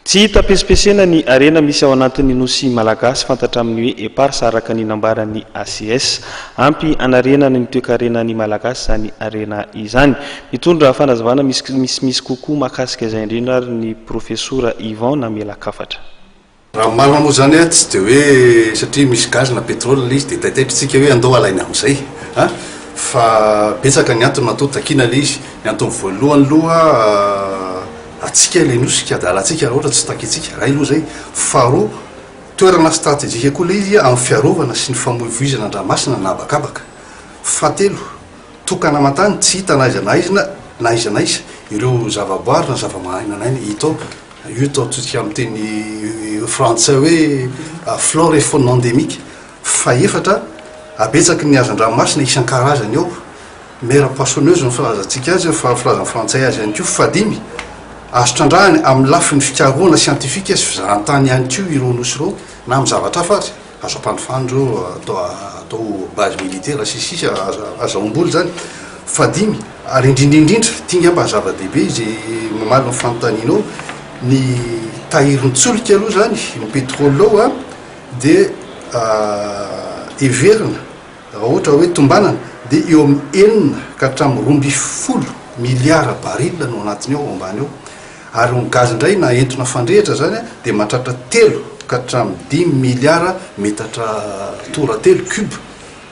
Tsy hita pesipesenina ny harena misy ao anatin'ny Nosy Malagasy fantatra amin'ny hoe Eparsa araka ny nambaran'ny ACS. Ampy hanarenana ny toekarenan'ny Malagasy izany harena izany. Mitondra fanazavana misimisy kokoa mahakasika izay indrindra ary ny Profesora Yvan Namelakafatra. Raha ny marina moa izany tsy dia hoe satria misy gaz na pétrole ilay izy dia taitaitra isika hoe andao alaina amin'izay a! Fa betsaka ny antony matoa takiana ilay izy. Ny antony voalohany aloha antsika ilay nosy ka adalantsika raha ohatra tsy takintsika, iray aloha izay. Faharoa, toerana stratejika koa ilay izy amin'ny fiarovana sy ny famoivoizana an-dranomasina na habakabaka. Fahatelo, tokana aman-tany tsy hita na aiza na aiza na aiza na aiza ireo zavaboary na zavamananaina hita ao. Io ataontsika amin'ny teny frantsay hoe flore et faune endémique. Fahefatra, habetsaky ny hazandranomasina isan-karazany ao, mer poissonneuse no filazantsika azy, fa filazan'ny frantsay azy ihany koa. Fahadimy, azo trandrahana amin'ny lafiny fikarohana siantifika sy fizahantany ihany koa ireo nosy ireo na amin'ny zavatra hafa ary. Azo ampanofana ireo atao atao base militaire sy ny sisa azahoam-bola izany. Fahadimy, ary indrindra indrindra, ity angamba ny zava-dehibe izay mamaly ny fanontanianao, ny tahirin-tsolika aloha izany, ny pétrole ao an, dia heverina raha ohatra hoe tombanana dia eo amin'ny enina ka hatramin'ny 12 miliara baril no anatiny ao ambany ao. Ary ny gaz indray na entona fandrehitra izany dia mahatratra telo ka hatramin'ny dimy miliara metatra tora telo, cube,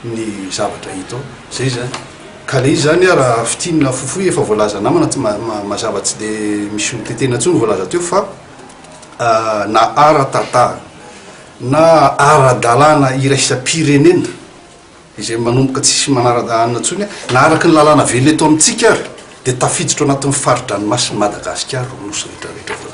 ny zavatra hita ao. Izay izany. Ka ilay izy izany raha fintinina fohifohy efa voalaza namana tsy mazava tsy dia misy hotetehina intsony ny voalaza teo fa na ara-tantara na ara-dalàna iraisam-pirenena izay manomboka tsisy manara-dalàna intsony, na araka ny lalàna velona eto amintsika ary dia tafiditra ao anatin'ny fari-dranomasin'i Madagasikara ireo nosy rehetra rehetra.